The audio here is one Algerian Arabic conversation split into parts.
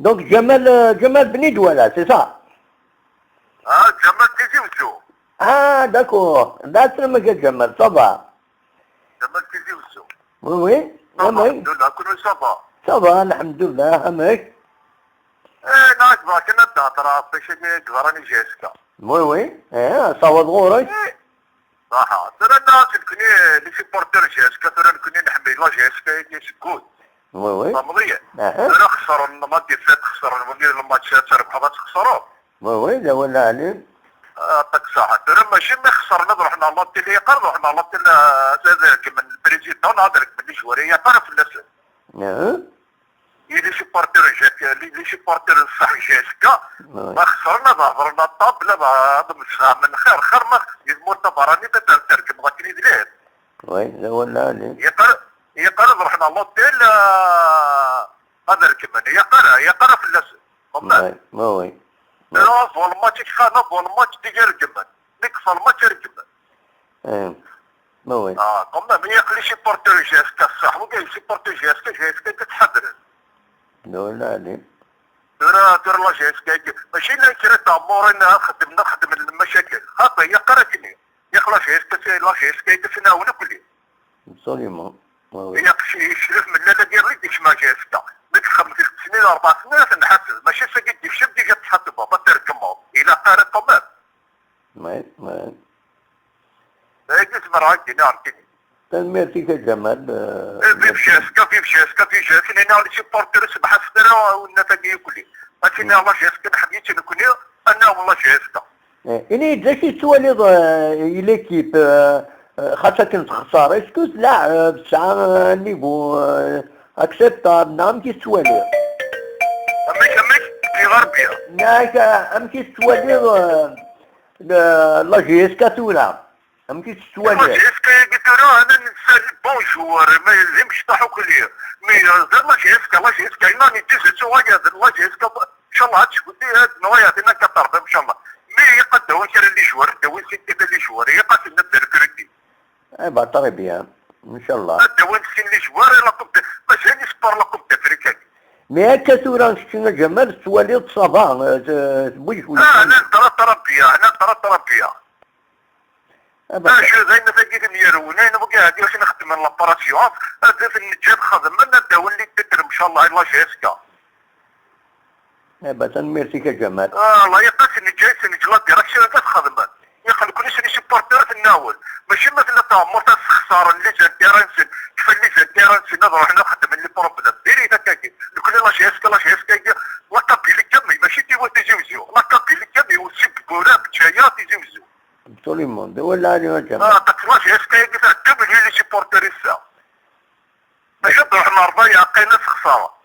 Donc جمال، جمال بني دوالة، c'est ça؟ اه، جمال تيزي وزو. اه d'accord، لا سلامك يا جمال، ça va؟ جمال تيزي وزو. oui. الحمد لله، كل ça va؟ ça va الحمد لله، امك؟ ايه، ناك باك نبدا ترى باش راني JSK. oui، ايه صوت غورك. إيه. صح، ترى الناس نكوني les supporters JSK، ترى نكوني نحمي la JSK سكوت. oui. فهمتي؟ اه. ترى خسروا الماتش فات، خسروا الماتشات، ربحوا، خسروا. oui، لا ولا عليم. يعطيك الصحة، ترى ماشي ما خسرنا، رحنا l'hôtel يقر، رحنا l'hôtel هذاك من ال président هذاك من les joueurs يقر في الناس. Les supporters JSK، les supporters الصح JSK. ما خسرنا، ظهرنا الطابلة من خير خير ما يزمر تبراني تركب غاكني دليل. oui، لا ولا عليم. يقر يقر، رحنا l'hôtel هذا كمان يقرا يقرا في الناس. oui. لا الماتش خانا الماتش ديال الجمال نكفى الماتش الجمال. ايه oui. اه، quand même ياك les supporters JSK الصح وكاين supporters JSK، JSK كتحضر. لا ولا عليم. ترى ترى la JSK ماشي لا كرا تاع مورينا خدمنا خدم المشاكل خاطر هي قراتني ياك la JSK، la JSK تسناونا كلي. absolument، oui. ياك شرف من لا ديال ديك ما JSK ديك 5 سنين 4 سنين نحسس ماشي ساكت ديك شب ديك تحط بابا تركمو الى قارة quand même. oui. هيك مرة نعم. merci جمال. vive JSK، vive JSK، vive JSK. انا les supporters 7 سنين والنتائج كلي لكن la JSK حبيت نكون انا والله JSK. إني ذاك تولي l'équipe خاصة كنت خسارة، est-ce que لا بساعة niveau acceptable؟ نعم، كي توالي؟ امك امك في غربية. ناك ام كي توالي la JSK تولى ام كي la توالي؟ JSK قلت له انا نسال bons joueurs ما يلزمش طاحوا كلية mais la JSK، la JSK ناني تيزت la JSK ان شاء الله هادشي قلت هاد نوايا يعطينا كتربح ان شاء الله، mais يقد هو كان les joueurs داوين سيتي les joueurs يقاتل نبدا recruter. eh ben très bien، ان شاء الله. داوين سين les joueurs la coupe باش هاني sport la coupe d'Afrique. mais هكا ثورة شتينا جمال توالي ça va تبويش؟ اه، انا ترى تربيه، انا ترى تربيه. ولا شو زين مثلا نيرو انا بقى هادي باش نخدم l'opération هذا في النجات خدم من داون اللي تدرب ان شاء الله la JSK. eh ben merci جمال. اه الله يقاس النجاي سنجلا direction تخدم يخلي كل شيء supporters في الناول ماشي مثلا تاع مرتا خساره اللي جا terrain كيف اللي جا terrain نروح نخدم les problèmes ديري هكاك كل la JSK، la JSK la Kabylie كامل ماشي تي تيجي وزيو la Kabylie كامل وسيب كورا بتشايا تيجي وزيو. absolument، ولا علي جمال. اه، تاك la JSK كامل هي les supporters الساعه ماشي تروح نرضى يعطينا خساره.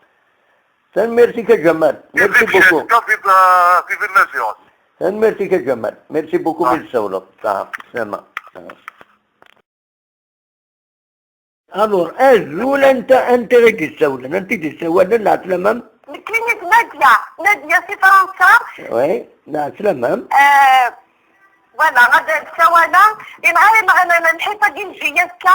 merci جمال، merci beaucoup. vive vive النازيون. ميرسي جمال، merci beaucoup. من السولة صح سلامة. alors ازول انت غير السولة، انت تسولة لا تلمم. كلمة نادية، نادية في فرنسا. oui، لا تلمم. آه voilà، غادا تسوانا نهار الحيطة ديال JSK.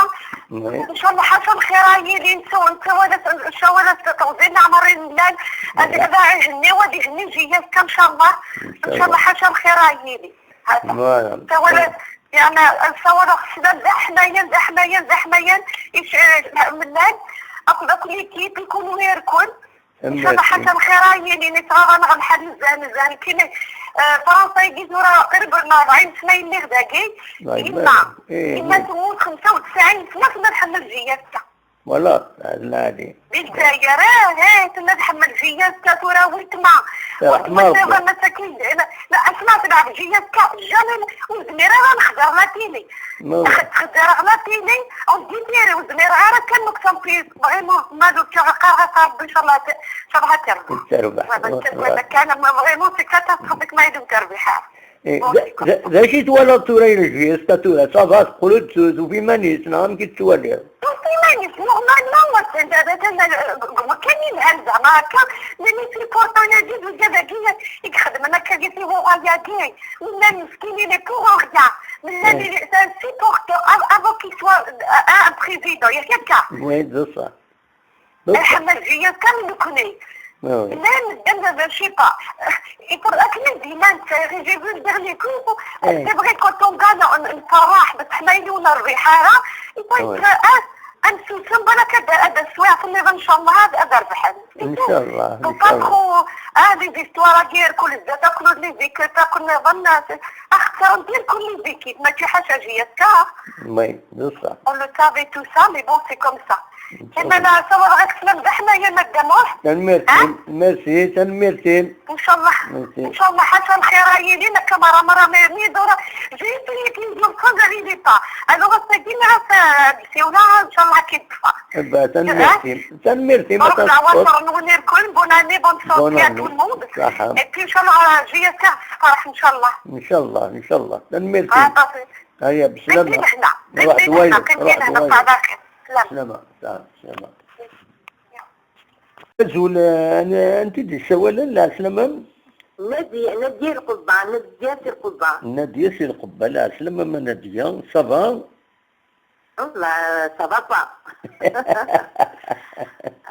ان شاء الله حصل خير اللي نسو نسوانا ان شاء الله توزيع عمر الملال هذا يهني وغادي يهني JSK ان شاء الله، ان شاء الله حصل خير اللي هذا سوالا يعني سوالا خصنا زحميا زحميا زحميا ملال اكل l'équipe يكونوا غير كل ان شاء الله حسن خير اللي نتغاغى نغ نزان نزان كاين فرنسا يجي راه قريب 40 سنه اللي غداكي اما اما تموت 95 سنه كنا نحمل JSK. voilà لا. بالجزائر اه تنا تحمل JSK تورا ولتما ولتما مساكين لا اسمع تلعب JSK jamais وزميرة غنخدر la télé تخدر la télé او ديري وزميرة غير كان مكتوب في vraiment مالو كا ربي ان شاء الله ان شاء الله تربح. تربح كان vraiment c'est catastrophique ما يدوم تربحها. ذا شي تولى تورا JSK تورا ça va تقولوا في مانيس نعم كي توالي؟ في مانيس normalement كان يلعب زعما هكا ملي في بورتو جديد وكذا كي يخدم انا كان في هو غايا ولا مسكين il est pour rien ولا c'est un supporter avant qu'il soit un président ياك هكا. oui بصح. الحمد لله كامل نكوني. لا ندم je sais pas. اكل ديما انت j'ai vu le dernier coup. C'est vrai, quand on gagne نفرح، بس حنا يلونا الريحه يقول انسوسن بالك هذا السوايع في النظام، ان شاء الله هذا ربح. ان شاء الله. ان شاء الله. les histoires غير كل تاكلوا les équipes، تاكل نظام اخسر ندير كل les équipes ما حاجه JSK. oui بصح. On le savait tout ça, mais bon, c'est comme ça. كما لا صور غير سلام حنايا نقدموه. تنميرتي ميرسي تنميرتي. ان شاء الله ان شاء الله حسن خير لينا كما مرة مي دورا جيت كي نقول لي با alors ساكين سيونا ان شاء الله كيدفع. تنميرتي تنميرتي. ما تنساوش نغني الكل bonne année, bonne santé à tout le monde. Et puis ان شاء الله JSK فرح ان شاء الله. ان شاء الله ان شاء الله تنميرتي. هيا بسلامة. روح دويلك روح دويلك. سلامة سلامة سلامة. زول انت دي سوالا لا سلامة. نادية نادية القبة، نادية سي القبة. نادية سي القبة، لا سلامة ما نادية، ça va؟ والله ça va pas.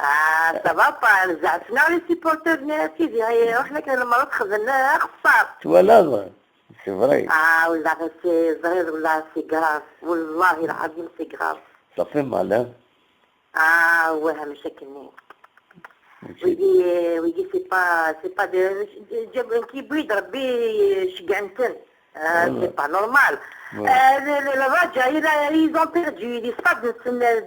اه ça va pas، زعفنا les supporters سيدي، وحنا كان المرات خذنا خسار. voilà, c'est vrai. اه والله c'est vrai، والله c'est grave، والله العظيم c'est grave. Ça fait mal, hein. اه واه مشاكلني. ويجي ويجي c'est pas جاب كي بيد ربي شقعنتن، c'est pas normal. الرجاء ils ont perdu les stades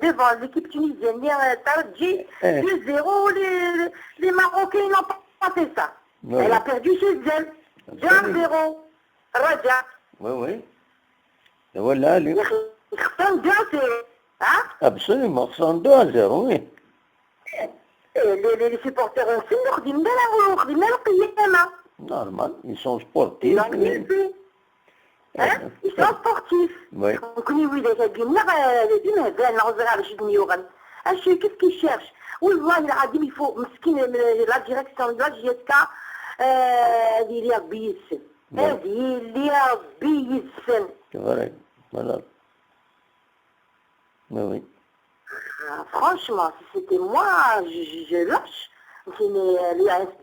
devant l'équipe tunisienne الترجي 2-0. Les Marocains n'ont pas fait ça. Elle a perdu chez elle 2-0 الرجاء. Oui oui. ولا يا اخي خسروا 2-0. ها؟ Absolument, خسروا 2-0, oui. Les supporters نسنو خدمنا خدمنا القيامة. Normal, ils sont sportifs. Hein؟ Ils sont sportifs. Oui. كوني ويدا قلنا ديما هبال نغزر على شي دنيوغن اش qu'est-ce qu'ils cherchent؟ والله العظيم il faut مسكين la direction la JSK هذه اللي ربي يسن، هذه اللي ربي يسن. C'est vrai, voilà. Oui, oui. Franchement, si c'était moi, je lâche.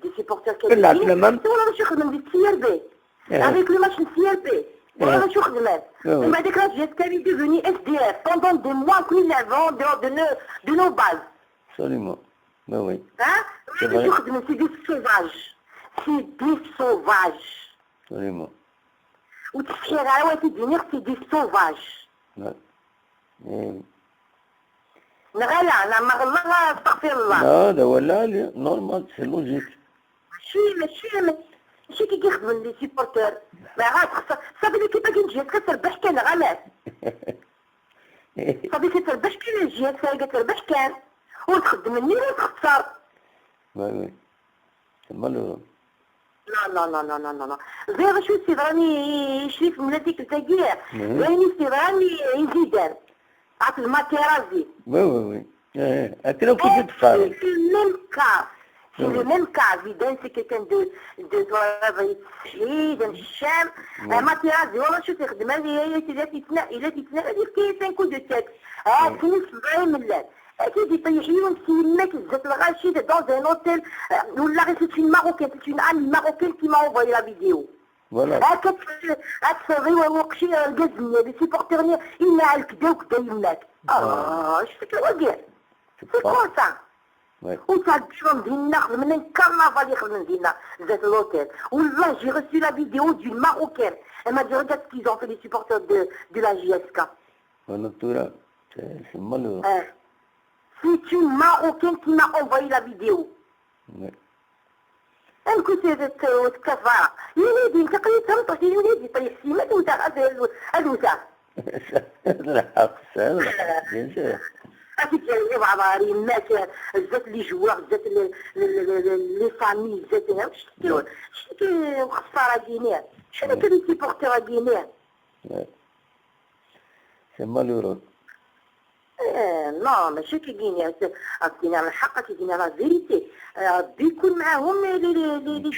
Des supporters qui لا même. والله باش يخدم دي CRB. Avec le match CRB. والله باش يخدم. ومن بعد la JSK est devenue SDF pendant des mois كل لعبوا dehors de nos bases. Absolument. Oui, oui. ها؟ باش يخدم c'est des sauvages. C'est des sauvages. Absolument. وتسحير على وتدينير c'est des sauvages. نغلا انا ما غلا استغفر الله. لا لا ولا normal, c'est logique. ماشي ماشي ماشي كي كيخدم les supporters ما غاد خسر صافي l'équipe كي تجي كتربح كان غلط صافي كتربح كان JSK كتربح كان وتخدم مني وتخسر. Oui oui, c'est malheureux. لا لا لا لا لا لا غير شو c'est راني شريف من هذيك التاكير راني c'est راني زيدان عطي الماتيرازي. Oui oui oui, اكلو كي تقارن. C'est le même cas. C'est le même cas. Zidane, c'est quelqu'un de تسعيد الشام. ماتيرازي والله شو تخدم هذه هي تتنا الى تتنا هذيك كاين coup de tête. اه كاين 70 ملات. اكيد يطيح لي ونسيماك زات الغاشي dans un hôtel ولا غير c'est une Marocaine, c'est une amie marocaine qui m'a envoyé la vidéo. Voilà. هكا هكا وقشي الكازنية les supporters إلا كدا وكدا يماك. اه شفت الوقع c'est quoi ça؟ وتعرف مدينة خدمنا كارنافال يخدم مدينة ذات l'hôtel. والله j'ai reçu la vidéo d'une Marocaine. Elle m'a dit: regarde ce qu'ils ont fait les supporters de la JSK. Voilà, c'est malheureux. C'est une Marocaine qui m'a envoyé la vidéo. Ouais. انا كنت تكفارة يا وليدي انت قريتها طيح يا وليدي طيح سيمات وتا الوتا. الحق الحق bien sûr. عرفتي بعض مات زات les joueurs زات les familles زات شتي شتي خساره كينير شنو كان supporters كينير. C'est malheureux. Non ماشي كيجيني كاين الحق كيجيني la vérité ربي يكون معاهم les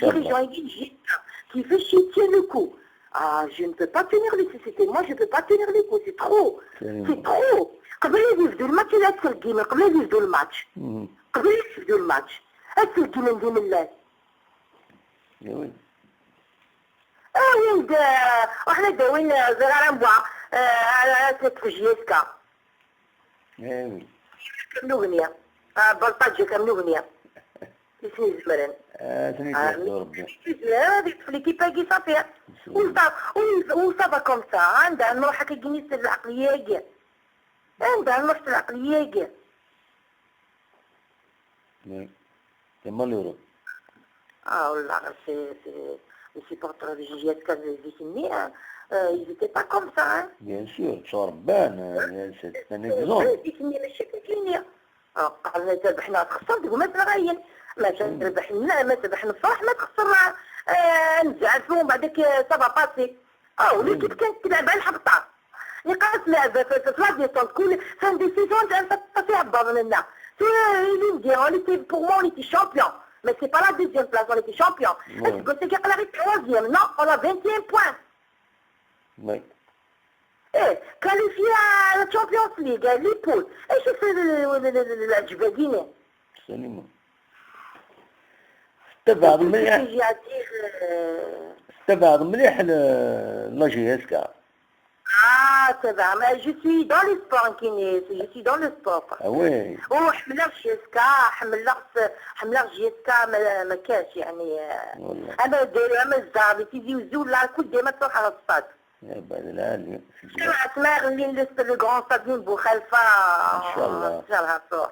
dirigeants يجي كيفاش ي tient le coup. Ah, je ne peux pas tenir les c'était moi, je peux pas tenir les coups, c'est trop. C'est trop. قبل يبدو الماتش لا تسرقينا قبل يبدو الماتش. قبل يبدو الماتش. السلكي من دين الله. Oui. وين وحنا داوين زغار بوا على JSK. Eh oui. كم اغنية بلطجة كم اغنية اسمي زمرن. ثاني ربي. هذيك في l'équipe كي صافي و ça va comme ça عندها نروح هكا كي العقلية عندها نروح العقلية. Oui. C'est malheureux. اه والله c'est les supporters de JSK ديك ils étaient pas comme ça, hein. Bien sûr, تربان c'est un exemple. ديك ماشي كينيا قال ربحنا تخسر تقول ما تغين ما تربح ما تربح نفرح ما تخسر نزعل ومن بعدك ça va passer. اه l'équipe كانت تلعب على الحبطه نقاط لعبه في la descente كل fin de saison صافي عبر لنا. On était, pour moi, on était champion. Mais c'est pas la deuxième place, on était champion. Est-ce que c'est qu'il arrive troisième? Non, on a 21 points. Oui. Eh, qualifié à la Champions League, les poules. Et je fais العجبة. سليمة. تبع مليح. تبع مليح la JSK. Ah, ça va. Mais je suis dans le sport, je suis dans le sport. Ah oui. وحملة JSK حملة حملة JSK ما كاش يعني. والله. انا الزابي تيجي وزول لا الكل ديما تروح على الصاد. يا بعد العالي. سمع اللي le grand stade بوخلفة. ان شاء الله. ان شاء الله.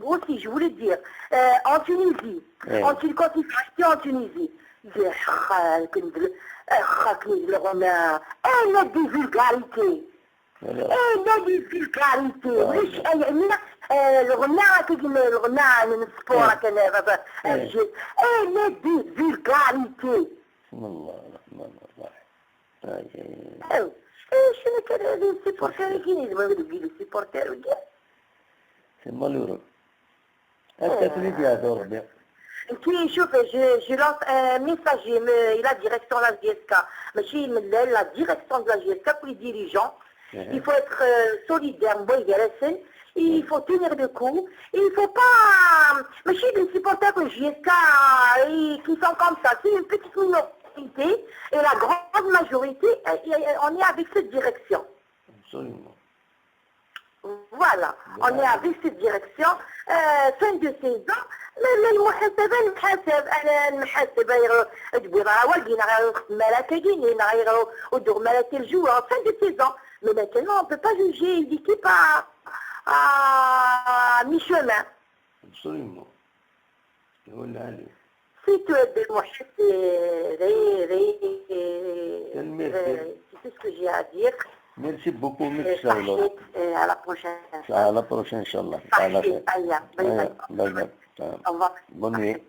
Aussi, je voulais dire, en Tunisie, en, quand il restait en Tunisie, انا des vulgarités انا des vulgarités وليش يعني الغناء كي الغناء ال sport كان انا des vulgarités. بسم الله الرحمن الرحيم. شنو كان les supporters كاين les supporters؟ C'est malheureux. انت تريد يا ربي. كي شوف je lance un message la direction la JSK ماشي من la direction de la JSK, pour les dirigeants, il faut être solidaire, il faut tenir le coup, il faut pas ماشي les supporters de JSK qui sont comme ça, c'est une petite minorité et la grande majorité, on est avec cette direction. Absolument. Voilà, on est avec cette direction. Fin de saison, المحاسبة المحاسب انا المحاسبة تقول راه والدينا غير ملاك كاينين غير ودور ملاك ال joueurs fin de saison. Mais maintenant, on peut pas juger une équipe à mi-chemin. Absolument. هو العالي. C'est tout المحاسب غير c'est tout ce que j'ai à dire. Merci beaucoup, merci. À la prochaine. À la prochaine, إن شاء الله. على خير. Bye bye. Bye. Au revoir. Bonne nuit.